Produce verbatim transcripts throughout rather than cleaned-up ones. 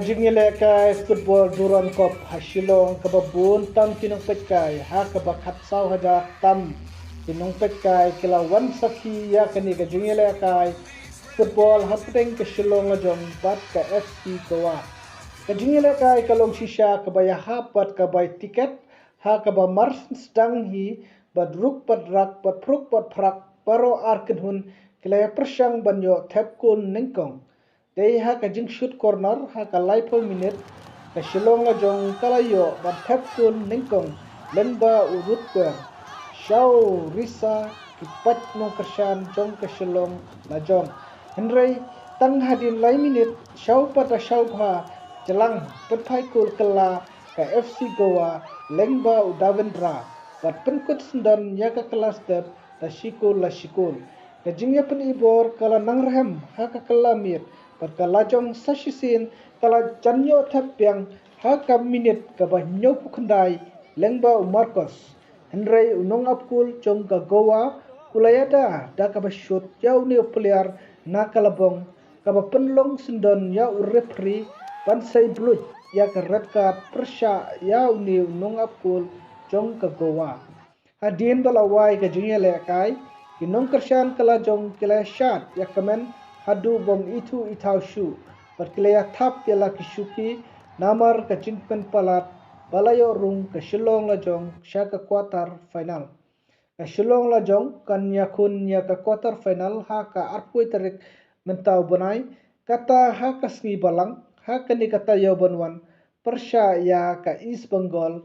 Jingïalehkai football Durand Cup ha Shillong kaba bun tam ki nongpeitkai, ha kaba khatsaw hajar tam ki nongpeitkai ki la wan sakhi ïa kane ka jingïalehkai football hapdeng ka Shillong Lajong bad ka F C Goa. Ka jingïalehkai ka long shisha kaba ïahap bad ka bai tiket, ha kaba mar sdang hi bad ruk bad rak bad pruk bad phrak baroh ar kynhun ki la ïapyrshang ban ïoh thep kol nyngkong. Dei ha ka jingshut corner ha ka laiphew minit, ka Shillong Lajong ka la ïoh ban thep kol nyngkong lyngba u Ruth Kwer. Shaw risa ki pait nongkyrshan jong ka Shillong Lajong. Hynrei tang hadien lai minit, shaw pat da shaw bha jlang, pynphai kol kylla ka F C Goa lyngba u Davendra bad pynkut syndon ïa ka kylla step da shi kol la shi kol. Ka jingïapynibor ka la nang rhem ha ka kylla miet bad ka Lajong sa shisien ka la jan ïoh thep biang ha ka minit kaba hynñiewphew khyndai lyngba u Marcos. Hynrei u nongap kol jong ka Goa u la ïada da kaba shut ïa une u player na ka labong, kaba pynlong syndon ïa u referee ban sei bluit ïa ka red card pyrshah ïa une u nongap kol jong ka Goa. Hadien ba la wai ka jingïalehkai, ki nongkyrshan ka Lajong ki la ïashad ïakmen haduh bym ithuh ithaw shuh bad ki la ïathap ïa la ki shuki namar ka jingpynpalat ba la ïoh rung ka Shillong Lajong sha ka quarter final. Ka Shillong Lajong kan ïakhun ïa ka quarter final ha ka arphew tarik mynta u bnai, kata ha ka sngi Balang, ha kane ka taïew ban wan, pyrshah ïa ka East Bengal,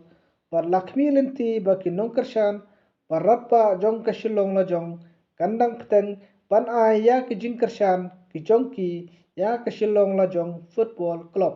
bad la khmih lynti ba ki nongkyrshan baroh jong ka Shillong Lajong kan dang bteng ban ai ïa ki jingkyrshan ki jong ki ïa ka Shillong Lajong Football Club.